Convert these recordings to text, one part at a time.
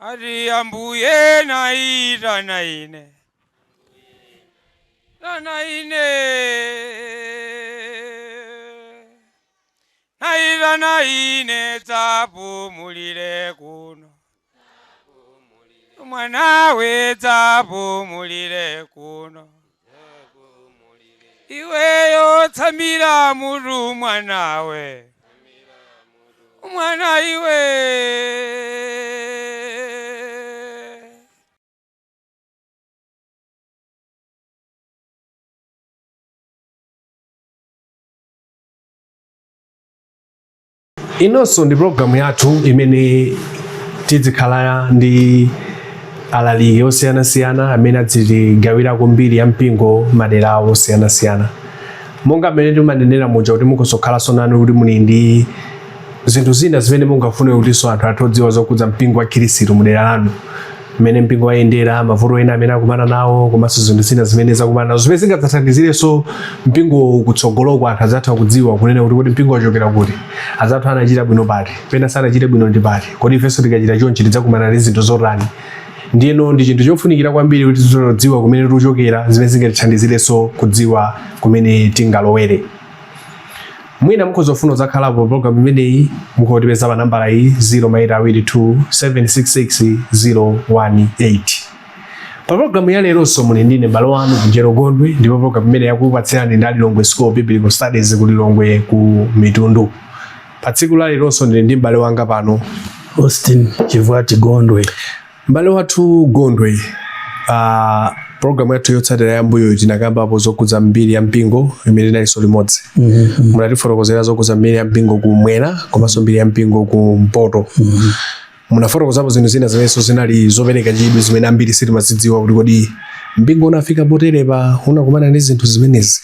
Ati Ambuye naitana ine, tana ine, naitana ine, dzapumulire kuno, mwanawe dzapumulire kuno, iweyo tsamira mutu mwanawe, mwana iwe. Inonso ndi programu yathu imene tizikhala ndi alaliki osiyanasiyana amene adzitigawirako mbiri ya mpingo madera awo osiyanasiyana. Monga mmene timanenera muja kuti mukuzokhalanso nanu kuti muli ndi zinthu zina zimene mungafune kutinso anthu athe kudziwa zokhudza mpingo wa Khristu mudera lanu, mmene mpingo wayendera, mavuto ena amene akumana nawo, komanso zinthu zina zimene zakumana nazo zimene zingadzathandizirenso mpingo kutsogoloko. Anthu adzatha kudziwa kunena kuti kodi mpingo wachokera kuti, azathu anachita bwino pati, pena sanachite bwino ndi pati, kodi ifenso tikachita chonchi tidzakumana ndi zinthu zotani. Ndiyeno ndi chinthu chofunikira kwambiri kuti tidziwa kumene tikuchokera, zimene zingatithandizirenso kudziwa kumene tingalowere. Mwina mukhoza kufuna kudzakhalapo program imeneyi, mukutipeza pa nambala iyi 0 2 766 018. Pa programu ya leronso muli ndine m'bale wanu Kunjero Gondwe, ndipo programu imene yakupatsirani ndi Lilongwe School of Biblical Studies ku Lilongwe ku Mitundu. Pa tsiku la leronso ndili ndi m'bale wanga pano, Austin Chivwati Gondwe. M'bale wathu Gondwe, programu yathu yotsatira yambuyo tinakambapo zokhudza mbiri ya mpingo imene inalinso limodzi. Munatifotokozera zokhudza mbiri ya mpingo kumwera komanso mbiri ya mpingo kumpoto. Munafotokozapo zinthu zina zimenenso zinali zopereka chidwi zimene ambiri sitimazidziwa, kuti kodi mpingo unafika poterepa unakumana ndi zinthu zimenezi.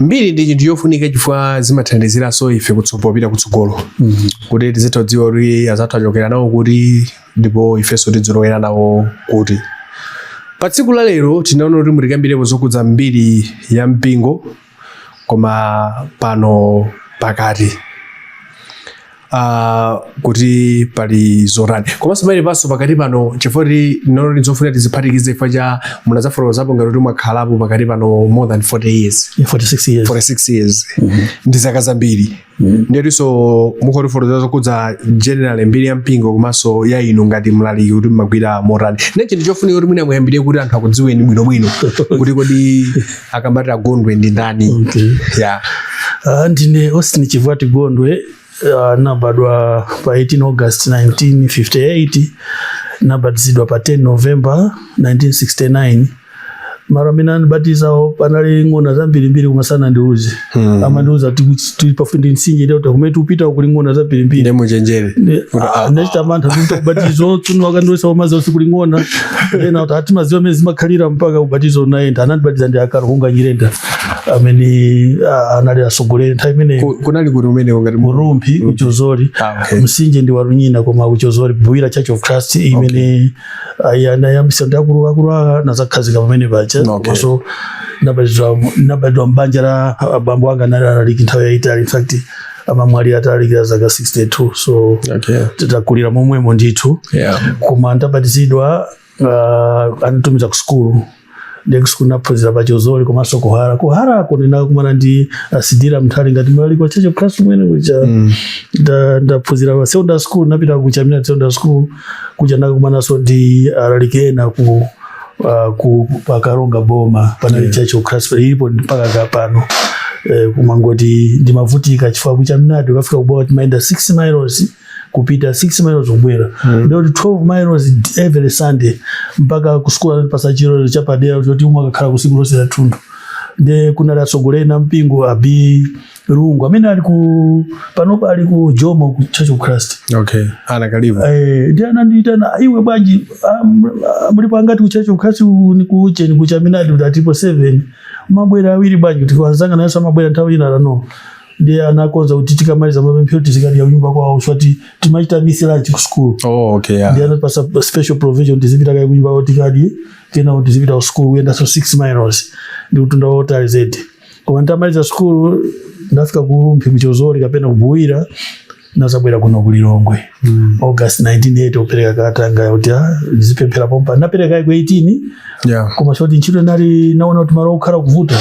Mbiri ndi chinthu chofunika chifukwa zimathandiziranso ife popita kutsogolo, kuti tizitha kudziwa kuti azathu achokera nawo kuti ndipo ifenso tidzilowera nawo kuti. Pa tsiku la lero tinaona kuti mutikambirepo zokhudza mbiri ya mpingo, koma pano pakati kuti pali zotani, komanso pamene panso pakati pano, chifukwa kuti tinaona kuti zofunika tiziphatikize chifukwa cha munadzafotokozapo ngati kuti mwakhalapo pakati pano more than 40 years. 46 years. 46 years ndi zaka zambiri. Ndiyetinso mukhotifotokoza zokhudza general mbiri ya mpingo komanso ya inu ngati mlaliki, kuti mmagwira motani. Ne chinthu chofunika kuti mwina muyambire kuti anthu akudziweni bwinobwino, kuti kodi akamati Agondwe ndi ndani? Okay. Yeah. Ndine Austin Chivwati Gondwe, nabadwa pa 18 August 1958, nabatizidwa pa 10 November 1969. Mara amene anandibatizawo panali ng'ona zambirimbiri, koma sanandiuze. Amandiuza tili pafupi ndi mtsinje, ndi kuti kumene tikupita kuli ng'ona zambirimbiri. Ndi muchenjere. Ndachita mantha kuti ubatizo tsuno akandiwesa mazi onse kuli ng'ona. Ena kuti atimaziwa amene zimakhalira, mpaka ubatizo unayenda. Anandibatiza ndi Akaruhunga Nyirenda amene anali atsogoleri nthawi imeneyo. Kunali kuti umeneko ngati Ku Rumphi, ku Chozoli. Ah, okay. Mtsinje ndi warunyina, koma ku Chozoli, Buwira Church of Christ imene anayambisa ndi akulu akulu anazakhazika pamene paja. Komanso nabatizidwa mbanja la abambo anga, anali alaliki nthawi yayitali. In fact, amamwalira atalalikira zaka 62, so titakulira momwemo ndithu. Koma ndabatizidwa, anatumiza ku sukulu. Ndi ku sukulu naphunzira pa Chozoli komanso kuhara. Kuharako ndinakumana ndi Asidira Mthali ngati mlaliki wa Church of Christ kumene kuja. Ndaphunzira pa secondary school, napita ku Chaminade Secondary School. Kuja nakumananso ndi alaliki ena ku pakaronga boma panali Church of Christ, ilipo mpaka kapano. Kumangoti ndimavutika chifukwa ku Chaminade ukafika kubowa timayenda 6 miles kupita, 6 miles kubwera, ndikuti 12 miles every Sunday. Mpaka ku school anatipasa chilolo chapadera choti umwe akakhala kusiku lonse la thunthu. Nde kunali atsogoleri na mpingo abi Lungu amene ali ku panopa ali ku Jomo ku Church of Christ. Okay, anakalipo. Ndi anandiitana, "Iwe bwanji, mulipo angati ku Church of Christ ni kuche ni ku Chaminade?" Kuti atipo 7, mabwera awiri bwanji? Kuti wanzanga nayenso amabwera nthawi ina no. Ndi anakonza kuti tikamaliza mapemphero tizikadya kunyumba kwawo, choti timachita miss lunch ku school. Oh, okay, yeah. Ndi anapasa special provision, tizipita kaye kunyumba kwawo tikadye, tena kuti tizipita ku school kuyendanso 6 miles, ndi kutunda wotali zedi. Koma nditamaliza school ndafika ku Rumphi, kuchozoli kapena kubuwira. Nazabwera kuno ku Lilongwe August 1980 kupereka kalata yanga kuti ndizipemphera pompa. Napereka ku 18, koma choti ntchito inali, naona kuti malo okhala kuvuta,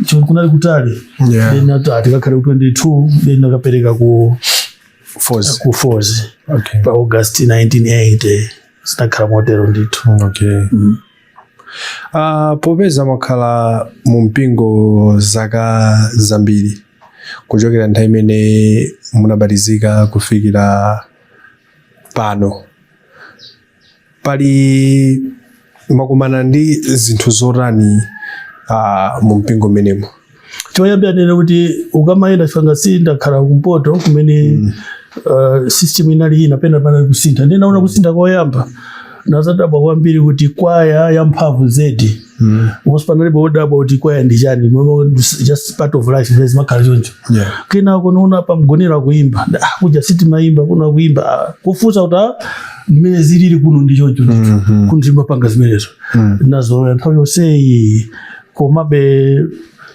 choti kunali kutali. Then nati tikakhale ku 22, then nakapereka ku Force. Ku Force pa August 1980. Zinakhala motero ndithu. Okay. Popeza mwakhala mu mpingo zaka zambiri, kuchokera nthawi imene munabatizika kufikira pano, pali mwakumana ndi zinthu zotani mu mpingo mmenemo? Choyambira nene kuti ukamayenda chifanga si ndakhala kumpoto kumene system inali ina, pena panali kusintha. Ndi naona kusintha koyamba, nazadabwa kwambiri kuti kwaya yamphamvu zedi. Komanso panalipo wodabwa kuti kwaya ndi chani. Momwe just part of life, zimene zimakhala choncho. Kenako naona pamgonero akuimba. Kuja sitimayimba, kuno akuimba. Kufunsa kuti ndimene zilili kuno ndi choncho ndithu. Kuno timapanga zimenezo. Nazolowa nthawi yonseyi. Komabe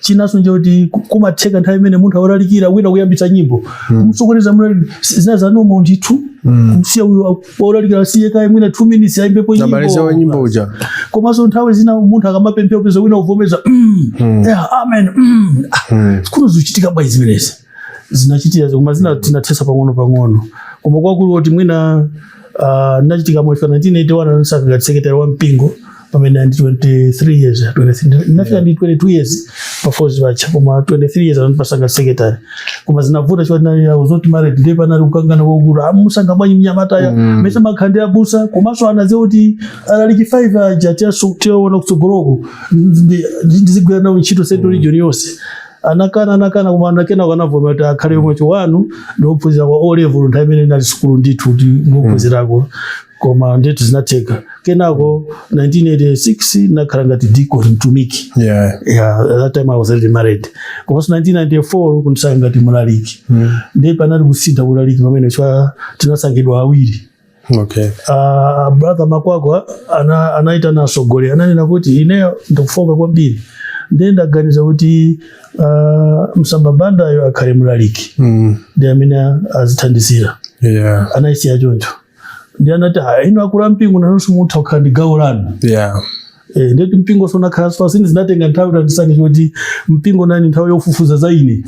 chinanso nchoti kumatheka nthawi imene munthu aulalikira, wina kuyambitsa nyimbo, kumsokoneza mulaliki. Zina zanomo ndithu, kumsiya uyo waulalikira, asiye kaye mwina 2 minutes ayimbepo Namaliza wa nyimbo. Nyimbo uja. Komanso nthawi zina munthu akamapemphera, upeza wina uvomeza, yeah, amen. Kuno zikuchitika bwanji zimenezi? Zinachitika, koma zina tinathesa pang'ono pang'ono. Koma kwakulu kuti mwina nachitika mwefika 1981, anasankha ngati secretary wa mpingo pamene ndi 23 years, 23, ndinafika ndi 22 years pa Force pacha, koma 23 years anandipasa ngati secretary. Koma zinavuta chifukwa tinali, I was not married, ndiye panali kukangana kwakulu, amusanga bwanji mnyamata mese makhandi abusa. Komanso anadziwa kuti alaliki 5 aja tiyaona kutsogoloko ndizigwira nawo ntchito Central Region yonse. Anakana, anakana, koma anakena kanavomera kuti akhale yomwecho wanu ndiophunzira kwa O level nthawi imene inali sukulu ndithu kuti ngophunzirako. Koma ndithu zinatheka. Kenako 1986 nakhala ngati deacon, mtumiki. Yeah, at that time I was already married. Komanso 1994 kundisankha ngati mulaliki. Ndiye panali kusintha ulaliki pamene chwa tinasankhidwa awiri. Brother Makwakwa anaitana asogolera, ananena kuti ineyo ndikufoka kwambiri, ndiye ndaganiza kuti Msamba Bandayo akhale mulaliki, ndi amene azithandizira. Anayisiya choncho, ndi anati, "Ah, inu akulu ampingo nanonso mutha kukhala ndi gawo lanu." Ndeti mpingo sonakhala sini zinatenga nthawi kuti andisankhe, choti mpingo nani nthawi yofufuza za ine,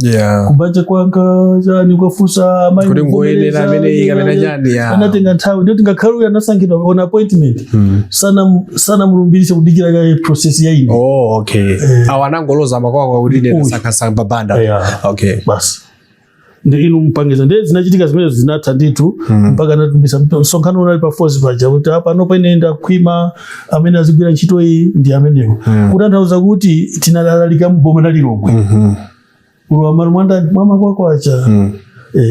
kubanja kwanga chani, kwafunsa amayi, Kuti ngoyenera kuvomereza, amene kapena chani, yeah. Anatenga nthawi. Ndeti ngakhale uyo anasankhidwa on appointment, sana mulumbirise, kudikira kaye process ya ine. Oh, okay. Awa anangoloza Makwakwa kuti ine Uyu. ndasankha Samba Banda. Yeah. Okay. Basi, ndi inu mpangiza. Ndiye zinachitika zimene zinatha ndithu, mpaka anatumbisa msonkhano unali pa Force paja kuti pano pene ndakhwima, amene azigwira ntchito iyi ndi amenewo. Kutanthauza kuti tinalalika mboma la Lilongwe, kulowa malo mwandani mwa Makwakwacha.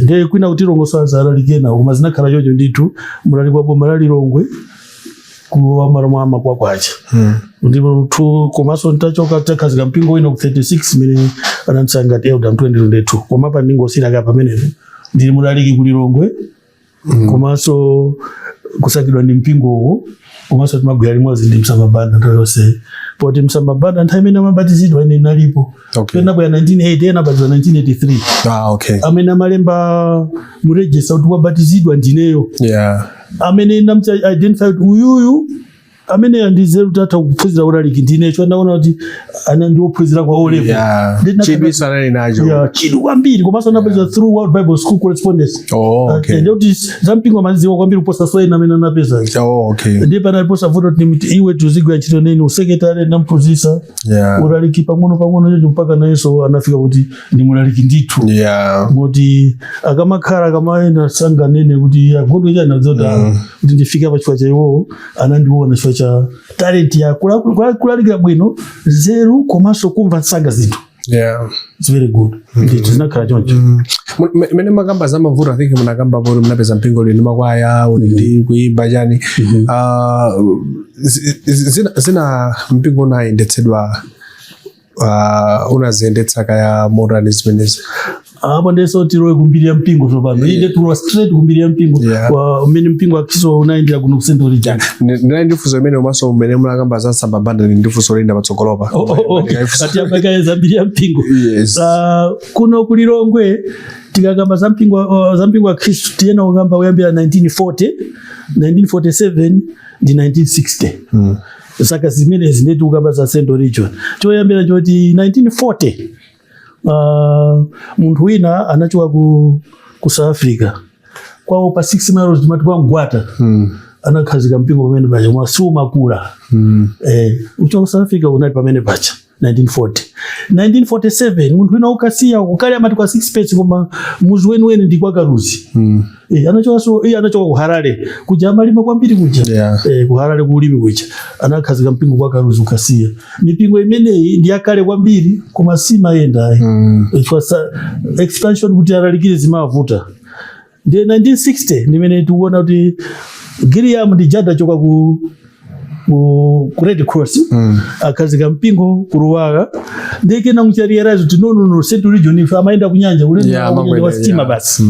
Ndiye kwina kuti longoso alalikena, koma zinakhala choncho ndithu, mulaliki wa boma la Lilongwe kulowa malo mwa Makwakwacha. Ndipo tu komanso ntachoka takhazika mpingo wina ku 36 mene anandisankha ngati elder 2022. Koma pa ndingosira ka pamenepo, ndili mulaliki ku Lilongwe, komanso kusankhidwa ndi mpingowo, komanso timagwira limodzi ndi Msamba Banda nthawi yonse, poti Msamba Banda nthawi imene amabatizidwa ine inalipo. Penabwera 1980, ena abatizidwa 1983. Ah, okay. Amene amalemba mu register kuti wabatizidwa ndineyo. Amene namcha identify kuti uyuyu amene andizeru tatha kuphunzira ulaliki ndinecho, ndaona kuti ana ndiophunzira kwa O level. Chidwi sanali nacho. Yeah, chidwi kwambiri, komanso anapeza through World Bible School correspondence. Oh, okay. Ndikuti za mpingo amazidziwa kwambiri kuposa so ena amene anapeza. Oh, okay. Ndiye panaliposa vuto kuti iwe tuzigwira ntchito neni usekretary, namphunzitsa ulaliki pang'ono pang'ono chocho mpaka nayenso anafika kuti ndi mulaliki ndithu. Moti akamakhala, akamayenda, sanganene kuti agondwe chani, adzota kuti ndifike pa chifukwa cha iwowo anandiona chifukwa cha talent ya kulalikira bwino, nzeru, komanso kumva msanga zinthu. It's very good ndithu, zinakhala choncho. Mene makamba za mavuto, I think munakamba poti munapeza mpingo lini makwaya uli ndi kuimba chani. Zina mpingo unayendetsedwa, unaziyendetsa kaya motani zimenezi? Apo ndeso tilowe kumbiri ya mpingo tsopano. Inde, tulowa straight kumbiri ya mpingo wa umene mpingo akhiso unayendera kuno ku Central Region. Ndinali ndi funso imene, komanso mmene munakamba za Samba Banda, ndi funso linda patsogolopa. Oh. Ati abakaye za mbiri ya mpingo. Yes. Kuno kulilongwe Tikakamba za mpingo wa Khristu, tiyena kukamba kuyambira 1940, 1947 ndi 1960. Zaka zimenezi ndeti kukamba za Central Region. Choyambira choti 1940, munthu wina anachoka ku South Africa, kwawo pa 6 Miles, timati kwa Mgwata. Anakhazika mpingo pamene paja, koma siumakula. Uchoka ku South Africa unali pamene paja 1940. 1947, munthu wina ukasiya kukali amati kwa 6 pence, koma muzi weniweni ndi kwa Karuzi. Anachoka anachoka ku Harare kuja, amalima kwambiri kuja. Ku Harare kuulimi kuja, anakhazika mpingo kwa Karuzi ukasiya. Mipingo imeneyi ndi yakale kwambiri, koma simayenda ayi. Chifukwa expansion kuti alalikire zimavuta. Ndiye 1960 ndimene tikuona kuti Gilliam ndi Jada choka ku Red Cross, akhazika mpingo ku Ruwaka. Ndiye kena mucharealize kuti no, no, no, Central Region ife amayenda kunyanja ulendo wa kunyanja wa amakwenda, sitima basi.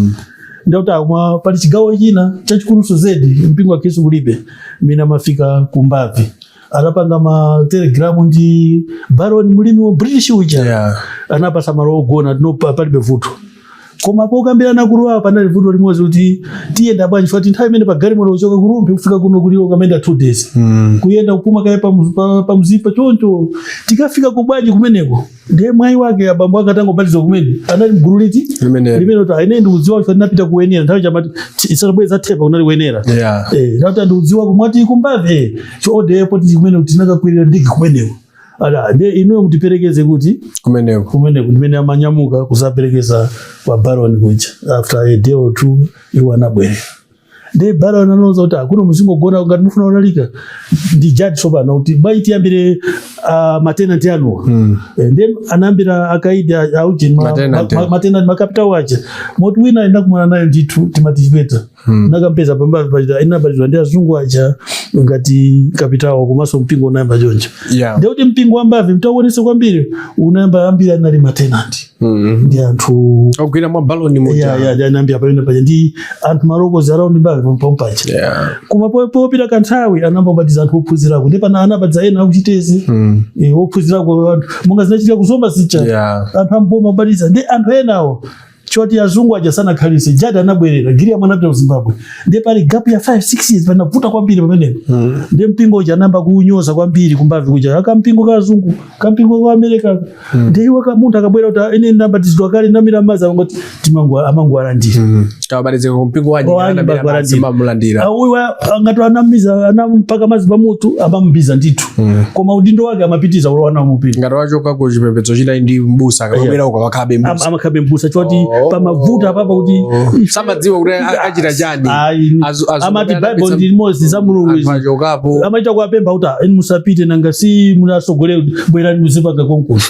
Ndikuti akuma pali chigawo china chachikuluso zedi mpingo wa Khristu kulibe. Mina amafika kumbavi, anapanga ma telegram ndi Baron, mulimi wa British uja. Anapasa malo ogona, no, palibe vuto. Koma pokambirana kuruwa panali vuto limodzi, kuti tiyenda bwanji? Fati nthawi imene pa galimoto kuchoka kurumbi kufika kuno kuliwo kamenda 2 days. Kuyenda kupuma kaye pa mzipa choncho, tikafika kubwanji kumeneko? Ndiye mwayi wake abambo ake atangobatizwa kumene anali mgulu liti? Limene. Limene kuti ine ndikudziwa kuti ndinapita kuwenera nthawi chamati isanabweza thepa, kunali wenera. Ndati ndikudziwa kumwati kumbave cho ode airport kumene kuti tinakakwirira ndege kumeneko. Ala ndiye inuyo mutiperekeze kuti? Kumeneko. Kumeneko ndimene amanyamuka kuzaperekeza kwa Baron kuja. After a day or two iwo anabwerera. Ndiye Baron anauza kuti akuno muzingogona ngati mufuna kulalika. Ndi judge tsopano kuti bwayi tiyambire matenanti anuwa. Ndiye anayambira akaidi aujeni Matenanti. Matenanti, makapitawo aja, moti wina inakumana nayo ndithu, timati chipeta. Nakampeza pambavi paja, inabatizwa ndi azungu aja ngati kapitawo, komanso mpingo unayamba choncho. Ndiye kuti mpingo wambavi mtauonese kwambiri unayamba ambiri anali matenanti ndi anthu ogwira mwa baloni muja. Ya, anayambira pamene paja ndi anthu malokozi around mbavi pompaja. Koma popita kanthawi anayamba kubatiza anthu ophunzirako, ndi pana anabatiza ena akuchitezi. Ophunzirako anthu monga zinachitika kuzomba zija. Anthu amboma kubatiza ndi anthu enawo choti azungu aja sanakhalise. Jada anabwerera, Gilliam anapita ku Zimbabwe. Ndiye pali gap ya 5 6 years, panavuta kwambiri pamenepo. Ndiye mpingo uja anayamba kuunyoza kwambiri kumbavi kuja, akampingo ka azungu, kampingo ka America. Ndiye iwo munthu akabwera kuti ine ndabatizidwa kale, ndamira madzi, amangoti timangu amangu alandira. Kabatizika kumpingo wanyi. Wanyi bakulandira. Mamulandira. Uyu angati anamiza, anampaka madzi pamutu, amambiza ndithu. Koma udindo wake amapitiza ulowa nawo mupingo. Ngati wachoka ku chipembedzo china ndi mbusa, akamabwera uko akakhabe mbusa. Amakhabe mbusa choti pamavuta papa kuti Samadziwa kuti achita chani. Ayi, amati Bible ndi limodzi za Mulungu Anthu izi. achokapo. Amaita kuwapempha kuti, "Ah, inu musapite, nanga si munasogolera, bwerani muzipanga konkuno."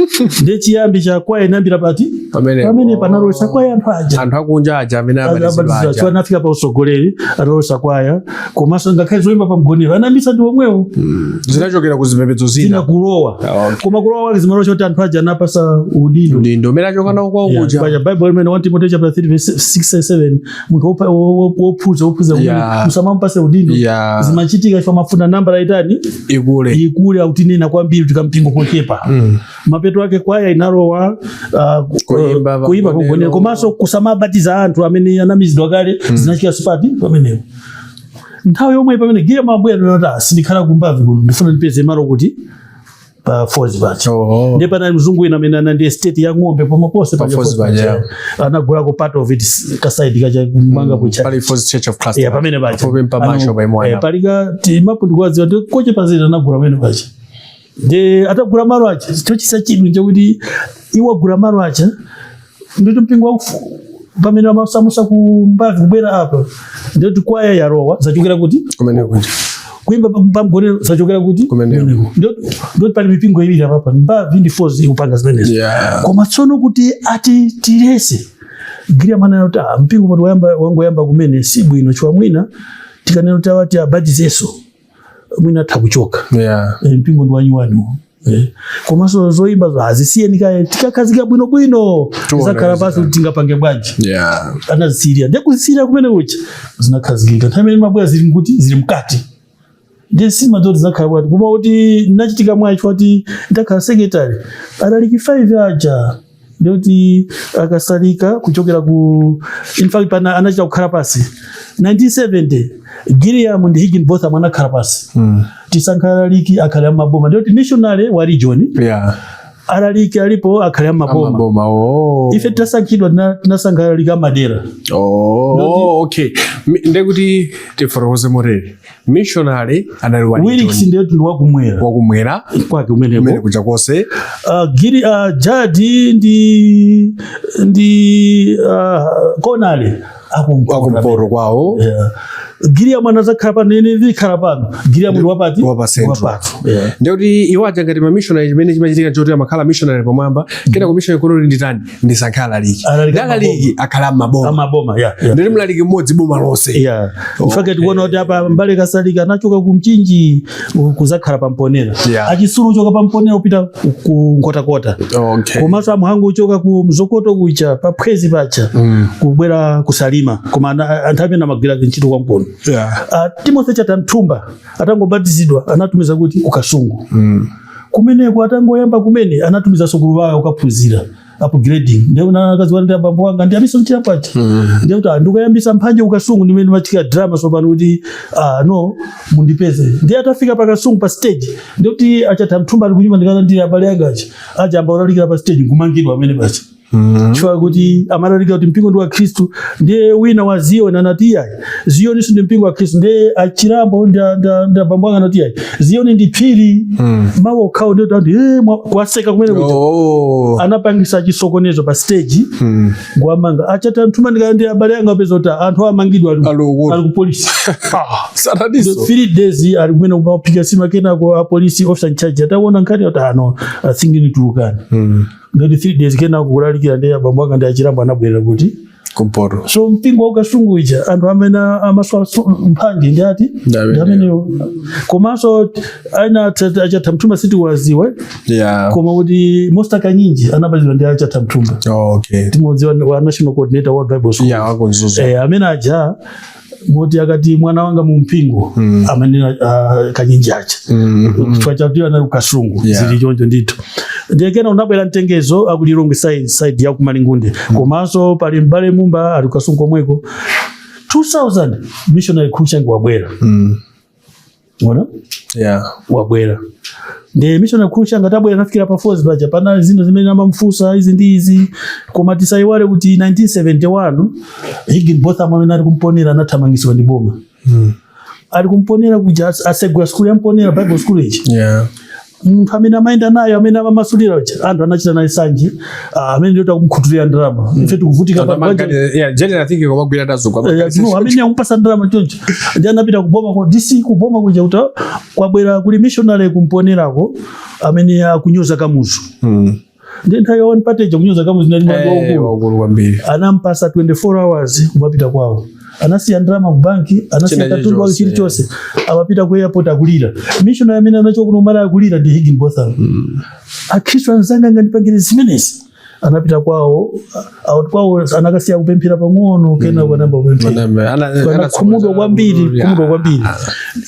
Ndiye chiyambi cha kwaya inambira pati? Pamene. Pamene panalowesa kwaya anthu aja. Anthu akunja aja amene abatizidwa Abatizidwa aja. anafika pa usogoleri, analowesa kwaya, komanso ngakhale zoyimba pa mgonero anambisa ndi omwewo. Zinachokera ku zipembedzo zina zina. kulowa. Koma kulowa kwake zimalowa choti anthu aja anapasa udindo. Ndindo umene achoka nawo kwawo kuja. Paja Bible imene 1 Timothy chapter 3 verse 6 and 7, munthu wophunzira kumene musamamupase udindo. Zimachitika chifukwa mafuna nambala itani? Ikule. Ikule, autinena kwambiri tikampingo kochepa. Mapeto ake kwaya inalowa Kuimba kuimba pamgonero. pamgonero, komanso kusamabatiza anthu amene anamizidwa kale. Zinachitika sipati pamenepo nthawi yomwe pamene giya mabwera noti sindikhala kumbavi kuno, ndifuna ndipeze malo kuti pa Falls paja. Ndiye panali mzungu wina amene ana ndi estate ya ng'ombe pomwe pose Pa paja. Falls Falls paja. paja. Anagulako part of it, kasaidi kacha kumanga kucha. Pali Falls Church of Christ. Yeah, pamene paja. Pafupi mpamasho paimwana. Palika timapo ndikuwadziwa ndi koche pazira anagula pamene paja. Ndiye atagula malo aja, chochisa chidwi nchakuti iwo agula malo aja nditi mpingo wakufu pamene amasamusa ku mbavi kubwera apa, ndiyoti kwaya yarowa zachokera kuti? Kumene kuja. Kuimba pamgonero zachokera kuti? Kumeneko. Ndiyoti pali mipingo iwiri apapa, mbavi ndi Falls, ikupanga zimenezo. Koma tsono kuti ati tilese gira mana kuti mpingo pati wayamba wangoyamba kumene si bwino, chifukwa mwina tikanena kuti awati abatizenso mwina atha kuchoka. Mpingo ndi wanyuwani. Komanso zoyimba azisiyeni kaye, tikakhazika bwinobwino tizakhala pasi kuti tingapange bwanji. Anazisiyira, ndiye kuzisiyira kumene kucha zinakhazikika. Nthawi imene mabwera zili mkuti, zili mkati, ndiye simadzoti zinakhala bwati, koma kuti nachitika mwayi chifukwa kuti ndakhala secretary alaliki 5 aja. Ndikuti akasalika kuchokera ku, in fact pana anachita kukhala pasi 1970, Gilliam ndi Higginbotham anakhala pasi, tisankha alaliki akhale amaboma. Ndikuti missionary wa region, alaliki alipo akhale amaboma. Amaboma, oh. Ife titasankhidwa, tinasankha alaliki amadera. Oh, okay. Ndekuti tifotokoze motere: missionary anali wa Wilkes region. Ndiye ndi wakumwera. Wakumwera. Kwake kumene kumeneko. Kuja konse. Giri, Jadi ndi Konale akumpoto. Wakumpoto kwawo. Yeah. Gilliam anazakhala pano, ine ndikhala pano. Gilliam ndi wapati? Wapa central. Wapatu. Yeah. Ndekuti iwo aja ngati mamissionary, chimene chimachitika choti amakhala missionary pamwamba, kena ku missionary kunoti nditani, ndisankha alaliki. Alaliki. Ndi alaliki akhala amaboma. Amaboma, yeah. Ndili mlaliki mmodzi boma lonse. Yeah. In fact tikuona kuti apa mbale Kasalika anachoka ku Mchinji kuzakhala pamponera. Achisulu uchoka pamponera upita ku Nkhotakota. Komanso amuhangu uchoka ku Mzokoto kucha paphwezi pacha kubwera kusalima, koma anthu amene amagwira ntchito kwamkono. Timothy Chatamthumba atangobatizidwa anatumiza kuti kukasungu. Kumeneko atangoyamba kumene anatumiza sukulu wayo kukaphunzira upgrading. Ndiye akazi ndi abambo wanga ndi amiso nchirapacha, ndiye kuti ndikuyambisa mphanje kukasungu, ndimene machika drama sopano kuti no mundipeze. Ndiye atafika pakasungu pa stage, ndiye kuti achatamthumba ali kunyumba, ndikaza ndi abale anga aja aja amba olalikira pa stage nkumangidwa amene pacha, chifukwa kuti amalalikira kuti mpingo ndi wa Khristu. Ndiye wina wa Ziyoni anati iyayi, Ziyoni si ndi mpingo wa Khristu. Ndiye achirambo ndi abambo anga anati iyayi, Ziyoni ndi phiri. Mawu okhawo, ndiye kuti kuwaseka kumene kuja. Anapangisa chisokonezo pa stage, ngwamanga achatamthumba ndi abale anga, apeza kuti anthu amangidwa ali Ali ukuti. ali ku polisi. Sataniso. 3 days ali kumene kumaphika sima. Kenako a police officer in charge ataona nkhani kuti ano asingini tulukani. Ngati 3 days kenako kulalikira, ndi abambo anga ndi achirambo anabwerera kuti Kumpoto. So mpingo wa ukasungu uja, anthu amene amaswa mphanje ndi ati? Ndi amenewo. Ndi amenewo. Komanso aina achathamthumba sitiwaziwa, koma kuti Mosta Kanyinji anabatizidwa ndi achathamthumba. Timodziwa wa national coordinator wa Bible School. Yeah, wakunzuzu. Amene aja moti akati mwana wanga mu mpingo, amene Kanyinji aja, chifukwa chakuti anali kukasungu. Zili choncho ndithu. Ndiye kena unabwera mtengezo akulilongwe side, side ya kumalingunde. Komanso pali mbale Mumba ali kukasungu komweko. 2000 missionary Cruikshank wabwera. Ona? Wabwera ndi missionary Cruikshank. Atabwera nafikira pa Falls paja, pana zinthu zimene amamfunsa izi ndi izi. Koma tisayiwale kuti 1971 Higginbotham amene ali kumponera anathamangisidwa ndi boma. Ali kumponera kuja asegula skulu ya Mponera Bible School ichi. Munthu amene amayenda nayo, amene amamasulira uja, anthu anachita naye sanje, amene ndiyo takumkhutulira ndalama, ife tikuvutika Yeah, generally I think komagwira tazugwa. No, amene akupasa ndalama choncho, ndi anapita kuboma kwa DC, kuboma kuja kuti kwabwera kuli missionary kumponerako amene akunyoza Kamuzu. Ndi nthawi ya one party, kunyoza Kamuzu nali mlandu waukulu. Waukulu kwambiri. Anampasa 24 hours kumapita kwawo. Anasiya ndalama ku banki, anasiya China katundu wake chilichonse. chilichonse. Amapita ku airport akulira. Missionary amene anachoka kuno mara akulira ndi Higginbotham. Akhristu anzanga ngandipangire zimenezi. Anapita kwawo, out kwawo anakasiya kupemphera pang'ono, kena anayamba kupemphera. Anakhumudwa kwambiri, khumudwa kwambiri.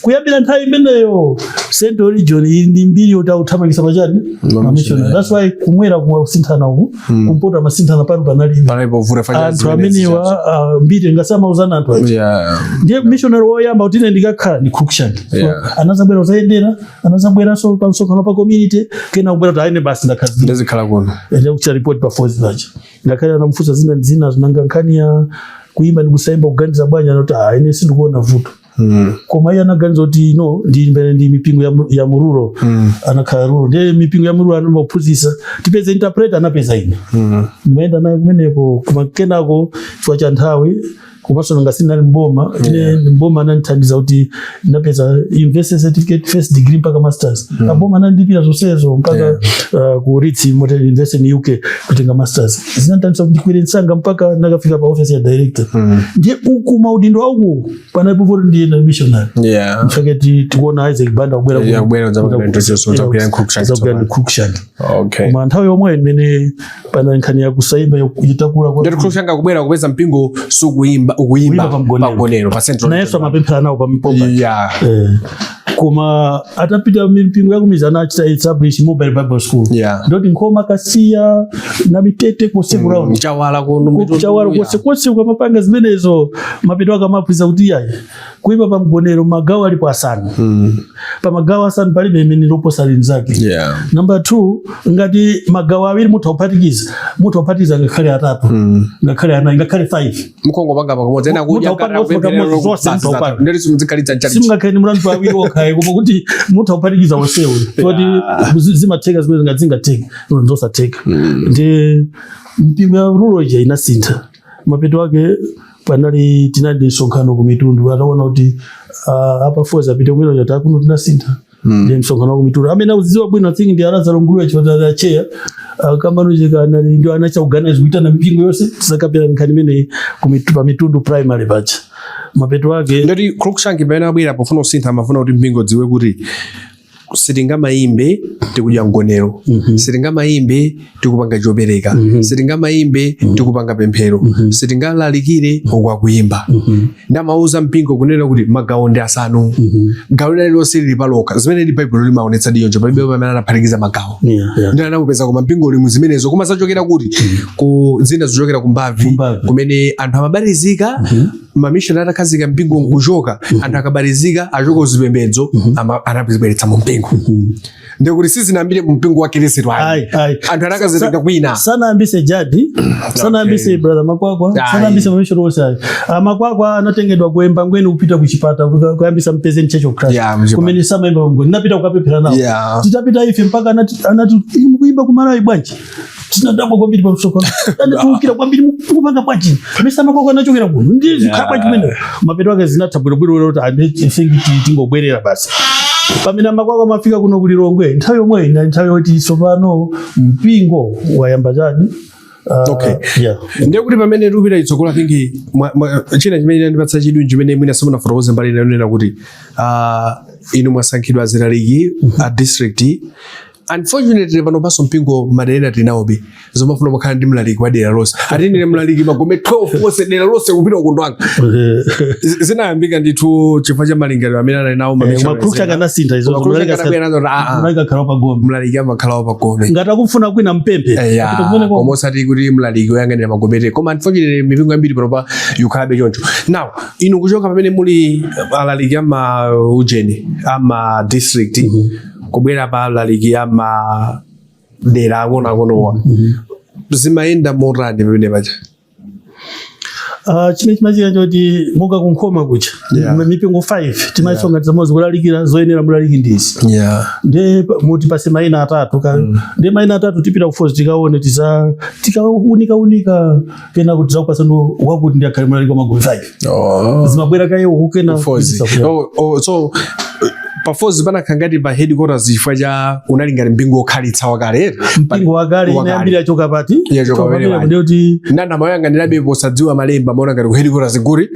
Kuyambira nthawi imeneyo Central Region ili ndi mbiri yoti akuthamangisa pachani? Mamissionary. That's why kumwera kumwa kusinthana uku, kumpoto amasinthana, pano panalibe. Panalipo vuta fanya. Anthu amenewa mbiri ngasamauzana anthu aja. Ndiye missionary woyamba kuti ine ndikakhala ndi Cruikshank. So, anazabwera kuzayendera, anazabweranso pa msonkhano pa community, kena kubwera kuti aine basi ndakhazikika. Ndizikhala kuno. Ende kuchita report pa Falls paja. Ngakhale anamufunsa zina ndi zina, zinanga nkhani ya kuimba ndi kusaimba, kuganiza bwanji, anati ine sindikuona vuto. Koma iye anaganiza kuti no, ndi mbere ndi mipingo ya murural. Anakhala rural, ndiye mipingo ya murural anamaphunzitsa, tipeze interpreter, anapeza ine. Ndimayenda naye kumeneko. Koma kenako chifukwa cha nthawi, komanso nanga sindinali mboma ine, mboma anandithandiza kuti ndinapeza university certificate, first degree mpaka masters. Aboma anandipira zonsezo mpaka ku Leeds Model University in UK kutenga masters. Zinandithandiza kuti ndikwere msanga mpaka ndakafika pa office ya director. Ndiye uku maudindo auku panalipo poti ndiye na missionary. In fact tikuona Isaac Banda kubwera Yeah, kubwera kudzapanga introduce, kudzagwira Cruikshank. kudzagwira ndi Cruikshank. Koma nthawi yomweyo imene pana nkhani ya kusaimba itakula Ndeti Cruikshank akubwera kupeza mpingo sukuimba, ukuimba Kuimba pa mgonero. pa mgonero pa Central. Nayenso amapemphera nawo pa mpomba. Koma atapita mipingo yakumizi anachita establish mobile Bible school. Ndoti Nkhoma, Kasiya na Mitete konse ku round. Chawala kuno. Chawala konse konse kwamapanga zimenezo. Mapeto ake amaphunzitsa kuti yayi, kuimba pa mgonero magawo alipo asanu. Pa magawo asanu palibe imene loposa linzake. Number two, ngati magawo awiri mutha kuphatikiza, mutha kuphatikiza ngakhale atatu, ngakhale anayi, ngakhale five. Mukongopanga pakamodzi ena kudya. Mutha kupanga pakamodzi, zonse mutha kupanga. Ndeti simuzikhalitsa mchalichi. Simungakhale ndi mulandu awiri okhaye, koma kuti mutha kuphatikiza onsewo kuti zimatheka zimene ngati zingatheka, zosatheka. Ndi mpingo ya rural ija inasintha. Mapeto ake panali tinali ndi msonkhano ku Mitundu, ataona kuti apa Fozi apite kumene uja kuno tinasintha. Ndi msonkhano wa ku Mitundu, amene akudziwa bwino I think ndi Alazaro Nguluwe, chipatala chair kambanucheka anali ndio anacha organize kuitana mipingo yonse tisakapera nkhani imeneyi pa Mitundu Primary pacha. Mapeto ake Ndoti Cruikshank pamene abwera pofuna kusintha, amafuna kuti mpingo dziwe kuti sitingamayimbe tikudya mgonero, sitingamayimbe tikupanga chopereka, sitingamayimbe tikupanga pemphero, sitingalalikire uku akuyimba. Ndamauza mpingo kunena kuti magawo ndi asanu, gawo lililonse lili palokha, zimene li Baibulo limaonetsa diyonjo, palibe pamene anaphatikiza magawo. Ndi anamupeza koma mpingo uli muzimenezo, koma zachokera kuti ku zina zochokera kumbavi. Kumbavi. Kumene anthu amabatizika, mamishoni atakhazika mpingo nkuchoka, anthu akabatizika achoka kuzipembedzo, anazibweretsa mu mpingo. Ndikuti sizinambire mu mpingo wa Khristu ayi. Ayi, ayi. Anthu anakazitenga kwina. Sanayambise Jadi, sanayambise brother Makwakwa, Ayi. sanayambise mamishoni onse ayi. Ah, Makwakwa anatengedwa kuemba ngweni kupita kuchipata kuyambisa Mpezeni Church of Christ. Yeah, mchipata. Kumene samayimba pamgweni, napita kukapemphera nawo. Titapita ife mpaka anati "Inu mukuimba kumalawi bwanji?" Tinadabwa kwambiri pamsonkhano, anatiukira kwambiri, "Mukupanga bwanji? Mesa Makwakwa anachokera kuno? Ndi zikhala bwanji kumene?" Mapeto ake zinatha bwinobwino kuti ande think tingobwerera basi. Pamene Makwakwa amafika kuno kulilongwe nthawi yomweyo inali nthawi yoti tsopano mpingo wayamba chani. Okay. Yeah. Ndiye kuti pamene tikupita itsogolo, I think china chimene chandipatsa chidwi chimene mwina simunafotokoze mbali inanena kuti inu mwasankhidwa azilaliki a district. Unfortunately pano paso mpingo madera tinawobe zomafuna kukhala ndi mlaliki wa dera lonse, atinene mlaliki magome 12 onse, dera lonse kupita ukundwanga. Zinayambika ndithu chifukwa cha malingaliro amene anali nawo Ma Cruikshank anasintha izo. Ma Cruikshank anabwera nazo, ah, ah. Mlaliki akhala pagombe. Mlaliki amakhala pagome. Ngati akufuna kwina mpemphe. Yeah, Apita kumene koma osati kuti mlaliki woyang'anira magomete. Koma unfortunately mipingo yambiri panopa yukhalabe choncho. Now inu kuchoka pamene muli alaliki ama ujeni ama district kubwera pa alaliki ama dera ang'onoang'onowa, zimayenda motani pamene paja? Ah, chimene chimachitika choti monga kunkhoma kucha mipingo 5 timaisonga tizamodzi kulalikira zoyenera mulaliki ndizi. Nde muti pase maina atatu ka ndi maina atatu, tipita kufozi tikaone, tiza tikaunika unika kena kuti zakupasa wakuti ndi akhale mulaliki wa magulu 5. Zimabwera kaye uku kena. Fozi. Oh, so pafozi panakhala ngati pa headquarters chifukwa cha unali ngati mpingo wokhalitsa wakale. Mpingo wakale. Wakale. Inayambira choka pati? Yachoka pamene pamene pali. ndiyoti Nana mayang'anirabe posadziwa malemba, maona ngati ku headquarters kuri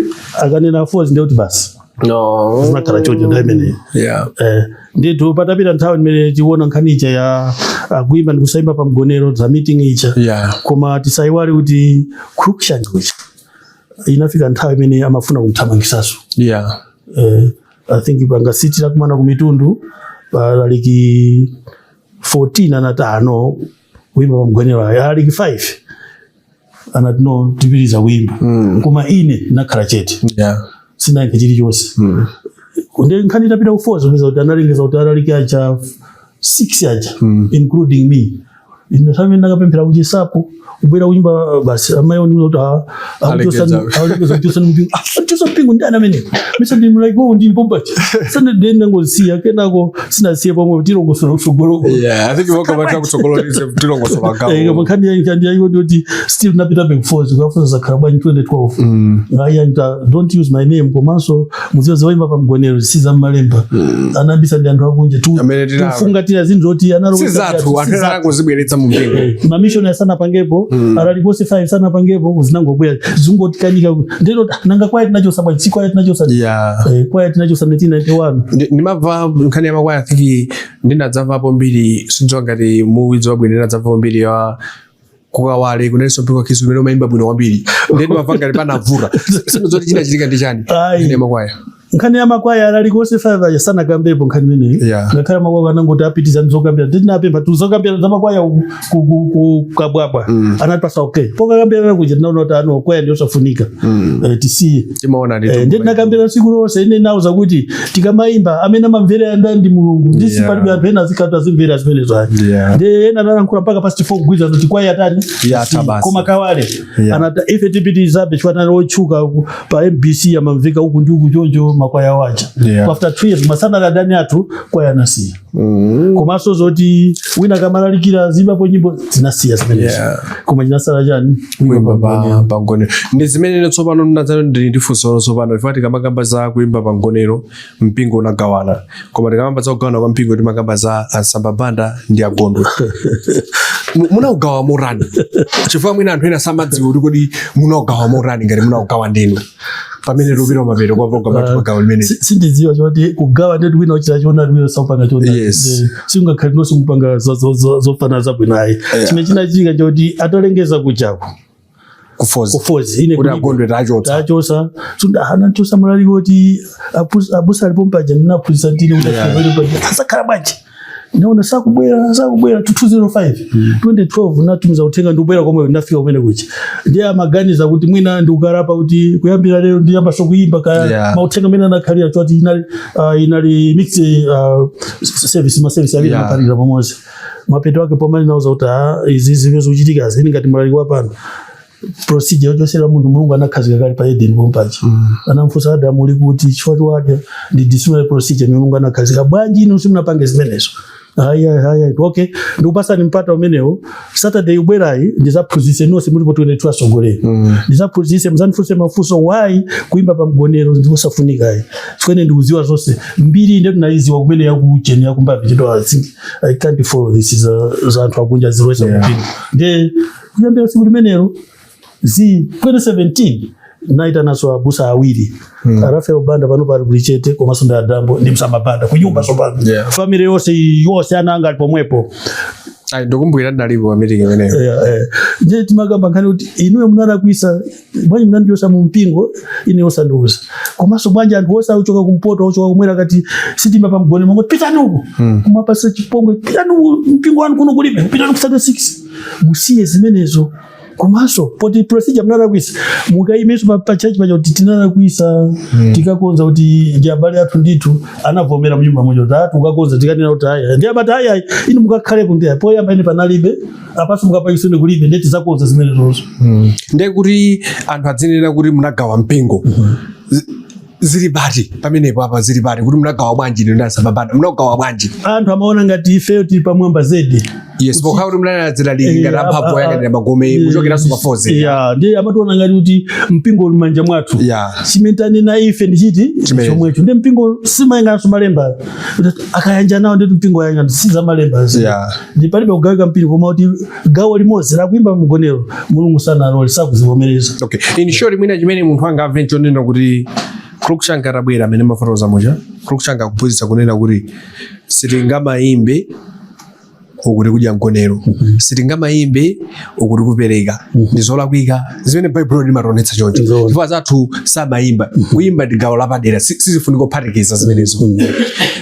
akanena fozi ndiyoti basi. No. Zimakhala choncho nthawi imeneyi. Ndithu patapita nthawi imene tiona nkhani ija ya kuimba ndi kusaimba pa mgonero za meeting ija. Koma tisayiwale kuti Cruikshank uja inafika nthawi imene amafuna kumthamangisaso. I think pangasitira kumana ku Mitundu alaliki 14 anati ano kuimba pa mgonero ayi, alaliki 5 anati no, tipitiriza kuimba. Koma ine nakhala chete. Sinayankhe chilichonse. Ndi nkhani itapita kufoza kupeza kuti analengeza kuti alaliki aja 6 aja, including me. Ine nthawi imene ndakapemphera kuchisapo, kubwera kunyumba basi amayi ondiuza kuti Alengeza. alengeza kuchosa mpingo. Ah, kuchosa mpingo ndi ana amene misa ndi mlaliki wawo ndi mpombachi sana ndende ngozisiya kenako sinasiye pomwe tilongosola kutsogoloko. Yeah, I think voka kutsogolo tilongosola gawo. Nkhani yayo ndoti still napita back forth kukafunsa zakhala bwanji 2012. Aya nta don't use my name, komanso mudziwe zoyimba pa mgonero si za mmalemba, anambisa ndi anthu akunja tu Amene tufungatira zinthu zoti analo Si zathu, anthu ena anangozibweretsa mu mpingo. Mamishoni sanapangepo, alalikonse 5 sanapangepo, zinangobwera zingotikanika. Ndeno nanga kwaya tinachosa bwanji? Si kwaya tinachosa. Kwaya tinachosa 1991. Ndimamva nkhani ya makwaya, I think ndinadzamvapo mbiri, sindziwa ngati muwidziwa bwino, ndinadzamvapo mbiri ya kukawale kunalinso mpingo wa Khristu umene umayimba bwino kwambiri, ndiye ndimamva ngati panavuta, sindidzoti chinachitika ndi chani. Ayi. Nkhani ya makwaya. Nkhani ya makwaya alaliki onse 5 aja sanakambepo nkhani imeneyi. Ngakhale makwaya anangoti apitiza nzokambira, ndinapempha tuzokambira za makwaya ku Kabwabwa, anatipasa okay. Pokakambirana kuja tinaona kuti ano kwaya ndiyosafunika, tisiye. Timaona ndithu. Ndi tinakambira tsiku lonse. Ine nauza kuti tikamayimba, amene amamvera ndani? Ndi Mulungu. Ndi palibe anthu ena azikhala azimvera zimenezo ayi. Ndi ena analankhula mpaka past 4 kugwiza kuti kwaya tani. Yatha basi. Koma Kawale anati ife tipitizabe chifukwa anali otchuka pa MBC, amamveka uku ndi uku choncho makwaya waja. After 2 years masana adani athu kwaya anasiya. Komanso zoti wina kamalalikira zimapo nyimbo zinasiya zimenezo. Koma chinasala chani? Kuimba pa mgonero. Ndi zimene tsopano ndinadzano ndili ndi funso tsopano, chifukwa tikamakamba za kuimba pa mgonero, mpingo unagawana. Koma tikamakamba za kugawana kwa mpingo, timakamba za Ansamba Banda ndi Agondwe. Munaugawa motani? Chifukwa mwina anthu ena samadziwa kuti kodi munaugawa motani, ngati munaugawa ndinu pamene tupita mapeto kwa program yathu pagawo limene. Sindidziwa choti kugawa ndeti wina uchita chonani, wina saupanga chonani. Singakhale nonse mupanga zofanana zabwino ayi. Chimene chinachitika choti atalengeza kuchako kufozi kufozi ine kuti kulibe. Agondwe tachotsa. Tachosa, anachosa mulali kuti abusa alipo mpaja, ndinaphunzitsa ndine kuti afike paja asakhala bwanji. Naona sakubwera, sakubwera. 205 2012 natumiza uthenga, ndikubwera komwe ndafika kumene kuchi. Ndiye amaganiza kuti mwina ndikukalapa kuti kuyambira lero ndiyambaso kuyimba ka mauthenga amene anakhalira choti inali mixed service, ma service awiri amaphalira pamodzi. Mapeto ake pomwe nauza kuti izi zimene zikuchitika zini, ngati mulali wa pano, procedure yochosera munthu Mulungu anakhazika kale pa Eden pompaja. Anamfunsa Adamu, "Uli kuti?" Chifukwa wake ndi disciplinary procedure imene Mulungu anakhazika. Bwanji inu simunapange zimenezo? Haya haya, okay, ndikupasani mpata umenewo. Saturday ubwerayi ndizaphunzitse nonse mulipo 22 asogolera. Ndizaphunzitse, muzandifunse mafunso why kuimba pa mgonero ndikosafunikayi, chifukwa ndikuziwa zonse. Mbiri inde tunaiziwa kumene yakucheni yakumbavi chito. I think I can't follow this za anthu akunja zilowesa kupinga. Ndiye kuyambira tsiku limenelo zi 2017 naitanaso abusa awiri, Rafael Banda pano pali kulichete, komanso ndi Adambo ndi Msamba Banda kunyumba sopano. Family yonse yonse, ana anga ali pomwepo. Ayi, ndikumbukira ndalipo pa meeting imeneyo. Eh. Ndiye timakamba nkhani kuti inuyo munalakwisa bwanji munandiyosa mu mpingo ine osandiuza? Komanso bwanji anthu onse auchoka kumpoto, auchoka kumwera, kati sitima pa mgone mangoti pitani uko, kumapasa chipongwe, pitani uko, mpingo wanu kuno kulibe, pitani ku 36, musiye zimenezo. Komanso poti procedure munalakwisa, mukaimenso pa church paja kuti tinalakwisa, tikakonza kuti ndi abale athu ndithu. Anavomera mnyumba moja kuti atu ukakonza, tikanena kuti aya ndi abati aya inu mukakhalepo ndi poyamba ine panalibe, apanso mukapakisone kulibe, ndiye tizakonza zimenezozo. Ndiye kuti anthu adzinena kuti munagawa mpingo. Zili pati pamenepo? Apa zili pati kuti munagawa bwanji? Inu ndi Ansamba Banda munagawa bwanji? Anthu amaona ngati ifeyo tili pamwamba zedi. Yes, pokhala kuti munaladzira ngati amphamvu oyang'anira magome kuchokeranso pa fozi. Ya, ndiye amationa ngati kuti mpingo uli manja mwathu. Chimene tanena ife ndichiti? Chimene. Chomwecho. Ndi mpingo simayenganso malemba. Kuti akayanja nawo nditi mpingo ayanja si za malemba. Ndi palibe kugawika mpingo, koma kuti gawo limodzi lakuimba mgonero Mulungu sanalole, sakuzivomereza. Okay, in short, mwina chimene munthu angamve nchonena kuti Cruikshank atabwera, amene mafotokoza muja, Cruikshank akuphunzitsa kunena kuti sitingamayimbe ukuti kudya mgonero, sitingamayimbe ukuti kupereka, ndi zolakwika zimene Baibulo limationetsa choncho. Nzoona. Chifukwa zathu samayimba, kuyimba ndi gawo lapadera, sizifunika kuphatikiza zimenezo.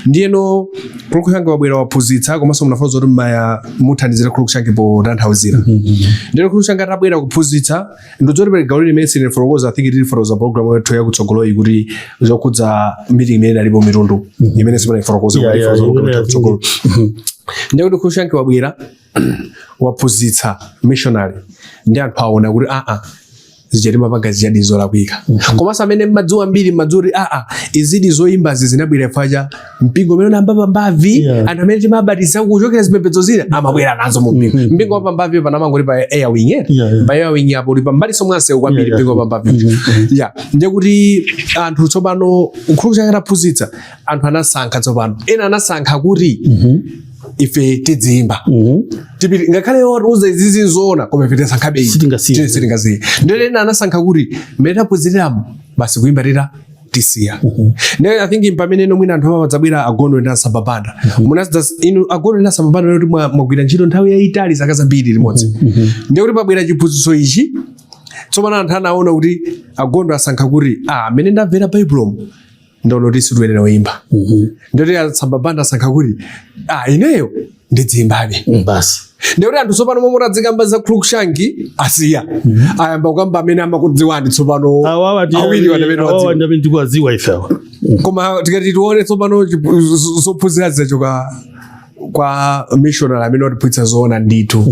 Ndiyeno Cruikshank wabwera, waphunzitsa, komanso munafotokoza kuti mmaya muthandizira Cruikshank potanthauzira. Ndiyeno Cruikshank atabwera kuphunzitsa, ndidzoti pali gawo limene silifotokoza. I think tilifotokoza program yathu yakutsogoloyi, kuti zokhudza meeting imene inalipo mitundu imene simunaifotokoza. Program yakutsogolo. Ndiye kuti Cruikshank wabwera, waphunzitsa missionary, ndi anthu aona kuti aa, zija timapanga zijadi zolakwika. Komanso amene mmadziwa mbiri mmadziwa kuti aa, izidi zoyimbazi zinabwera chifukwa mpingo umene unayamba pambavi. Anthu amene timabatiza kuchokera zipembedzo zina amabwera nazo mu mpingo. Mpingo wa pambavi panamangoti pa air wing, eh? Yeah. Pa air wing apo uli pambaliso mwansewu kwambiri. Mpingo wa pambavi, yeah. Ndiye kuti anthu tsopano Cruikshank ataphunzitsa, anthu anasankha tsopano, ena anasankha kuti ife tidziyimba. Tipiti ngakhale watiuza izizi nzoona, koma ife tisankhabe iyi. Sitingasiye. Sitingasiye. Ndiye ena anasankha kuti mmene taphunziriramo basi kuimba tita tisiya. Ndiye I think pamene ino mwina anthu amadzabwera Agondwe ndi Ansamba Banda. Munazidza inu Agondwe ndi Ansamba Banda kuti mwagwira ntchito nthawi yayitali, zaka zambiri limodzi. Ndiye kuti pabwera chiphunzitso ichi tsopano, anthu anaona kuti Agondwe asankha kuti ah, amene ndamvera Baibulomu Ndaona kuti situyenera kuyimba. Ndoti atsamba banda asankha kuti, ah, ineyo ndidziyimbabe. Basi. Ndikuti anthu tsopano momwe tadzikamba za Cruikshank asiya, ayamba kukamba amene amakudziwani tsopano. Awawa. Awiri amene awawa wadziwa. Ndi amene tikuwadziwa ife awa. Koma tikati tione tsopano, zophunzira zachoka kwa missionary amene watiphunzitsa zoona ndithu,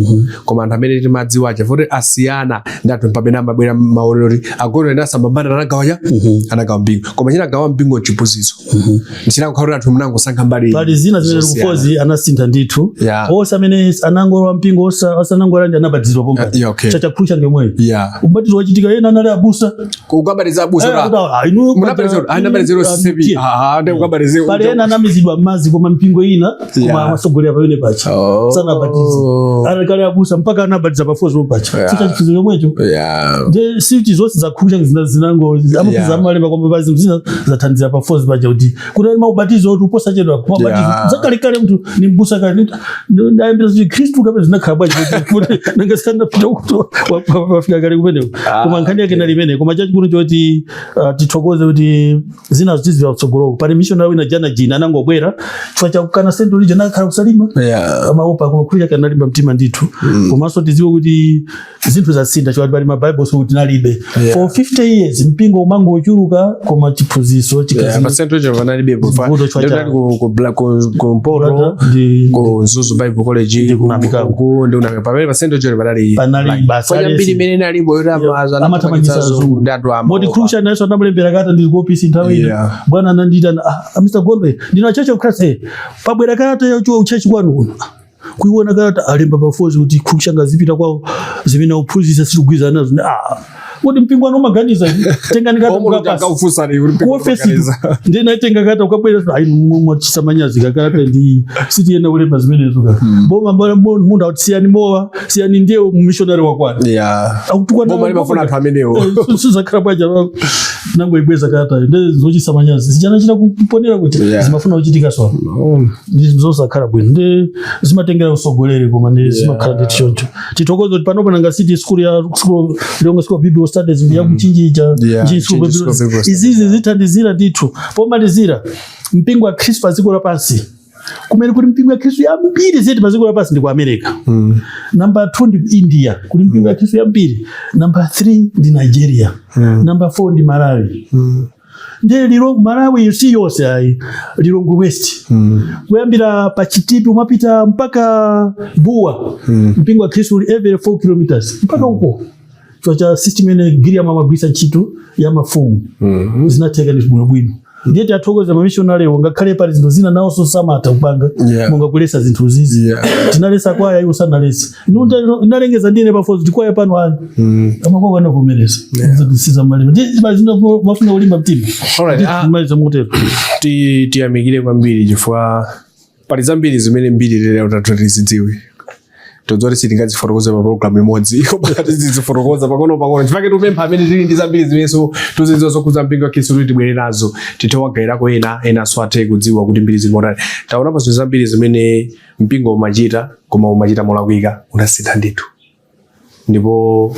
koma anthu amene timadziwa aja foti asiyana ndi anthu pamene amabwera maonero kuti agolo ena asambambana anagawa, anagawa mpingo, koma chinagawa mpingo chiphunzitso nchinakukhala kuti anthu mnangosankha mbali Pali zina zimene zosiyana. kufozi anasintha ndithu. Onse amene anangolowa mpingo osanangolandi anabatizidwa pompa. Yeah, okay. Chacha Cruikshank yomweyo. Ubatizo wachitika, ena anali abusa. Kukabatiza abusa. Ah, inu. Munabatiza, anabatiza sisebi, ah, ndi kukabatiza. Pali ena anamizidwa m'madzi, koma mpingo ina, koma amasogolera pamene pacha sanabatize. Anakale abusa mpaka anabatiza pafozi pompacha. Sichachiphunzitso chomwecho. Nde siti zonse zakhusha zina zinango amaphiza amalemba, koma pa zinthu zina zathandizira pafozi paja kuti kuti maubatizo oti uposachedwa maubatizo zakalekale mntu ni mbusa kale ndayambira kuti Khristu kapena zinakhala bwanji kuti nanga sanapita kuti wafika kale kumeneko. Koma nkhani yake nali imene. Koma chachikulu choti tithokoze kuti zina ziziwa kutsogoloko. Pali missionary wina jana jina anangobwera chifukwa chakukana Central Region, akhala kusalima amaopa, koma khulija kanalimba mtima ndithu. Komanso tidziwe kuti zinthu zasintha chifukwa pali mabible so kuti nalibe for 50 years mpingo umangochuluka, koma chiphunzitso Pa Central Region panalibepo. Vuto chwa Ndinali ku Mpoto, ku Mzuzu Bible College, Ndi kunamikako. Ndi kunamika. Pamene pa Central Region panali Panali basi fanya mbiri alesi. imene inalipo yoti Amathamangitsa azungu. Ndi anthu Moti Cruikshank nayenso anamulembera kata, ndili ku ofisi nthawi ino. Bwana anandita, ah, Mr. Gondwe, ndina Church of Christ, pabwera kalata yacho church kwanu kuno. Kuiona kalata, alemba pafozi kuti Cruikshank azipita kwawo, zimene akuphunzitsa sitikugwirizana nazo. Ah, kuti mpingo wanu umaganiza, tengani kalata mukapasa ku ofesi. Ndiye naitenga kata, ukabwera, ayi, mwachisa manyazi, kakalata ndi sitiyena kulemba zimenezo ka boma mbona munthu akuti siyani mowa, siyani, ndiye missionary wakwana. Akutukwana. Boma limafuna anthu amenewo. Sizakhala bwaja nangoibweza kalata, ndi zochisa manyazi zichanachita kuponera kuti zimafuna kuchitika so ndi zosakhala bwino, ndi zimatengera usogoleri, koma ndi zimakhala ndi choncho. Tithokoze kuti panopo nanga city school ya school, Lilongwe School of Biblical Studies, ya Mchinji cha Mchinji School of Mchinji School of Biblical. Biblical Studies. Izizi zithandizira ndithu. Pomalizira, mpingo wa Khristu pa dziko lapansi, kumene kuli mpingo ya Khristu yambiri zedi pa dziko lapansi ndi ku America. Number 2 ndi India, kuli mpingo ya Khristu yambiri. Number 3 ndi Nigeria. Number 4 ndi Malawi. Ndiye lilo Malawi si yonse ayi, Lilongwe West, kuyambira pa Chitipi umapita mpaka Buwa, mpingo wa Khristu uli every 4 kilometers mpaka uko, chifukwa cha system imene Giriam amagwisa ntchito ya mafumu. Zinatheka ndi bwinobwino. Ndiye tiathokoza mamishonariwo, ngakhale pali zinthu zina nawonso samatha kupanga, monga kulesa zinthu zizi. Tinalesa kwaya, iwo sanalesa. Inalengeza ndine pafozi kuti kwaya pano ayi, amakwako anavomereza sizamalima. Ndiye pali zinthu mafuna kulimba mtima. Alright, ah. Maliza mutero. Tiyamikire kwambiri chifukwa pali zambiri zimene mbiri lero tatu tizidziwe. Todzoti sitingazifotokoze pa program imodzi, koma tizizifotokoza pang'ono pang'ono. Chifukwa tikupempha amene tili ndi zambiri zimenso tuzidziwa zokhudza mpingo wa Khristu kuti tibwere nazo, tithe wagayirako ena, enanso athe kudziwa kuti mbiri zili motani. Taonapo zinthu zambiri zimene mpingo umachita, koma umachita molakwika, unasintha ndithu. Ndipo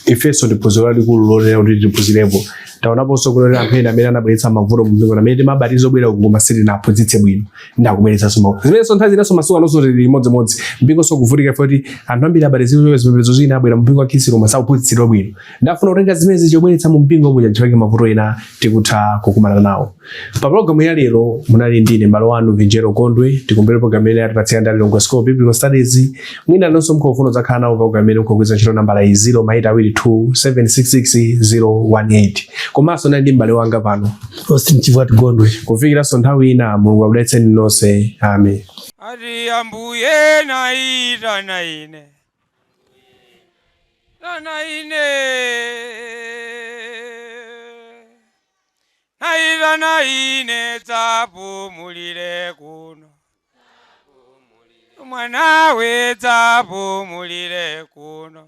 ifenso ndi phunziro lalikulu lonena kuti tiphunzirepo. Taonaponso kuti anthu ena amene anabweretsa mavuto mu mpingo, amene timabatiza obwera uku koma sitinaphunzitse bwino, ndakubweretsanso mavuto zimenenso nthawi zinanso masiku anonso tili imodzimodzi. Mpingonso kuvutika ife kuti anthu ambiri abatizidwe zipembedzo zina, abwera mu mpingo wa Khristu koma sakuphunzitsidwa bwino. Ndafuna kutenga zimene chobweretsa mu mpingo muja, chifukwa mavuto ena tikutha kukumana nawo. Pa programu ya lero munali ndine m'bale wanu Vinjero Gondwe. Tikumbere programu imene yatipatsira ndi Lilongwe School of Biblical Studies. Mwina nonso mukufuna kudzakhala nawo programu imene, mukugwiritsa ntchito nambala iyi, 0 2 766 018. Komanso nali ndi m'bale wanga pano, Austin Chivati Gondwe. Kufikiranso nthawi ina, Mulungu akudalitseni nonse. Amen. Ati Ambuye naitana ine, tana ine, naitana ine, dzapumulire kuno, mwanawe, dzapumulire kuno,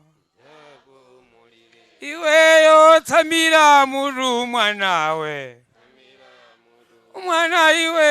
iweyo tsamira mutu, mwanawe, mwana iwe.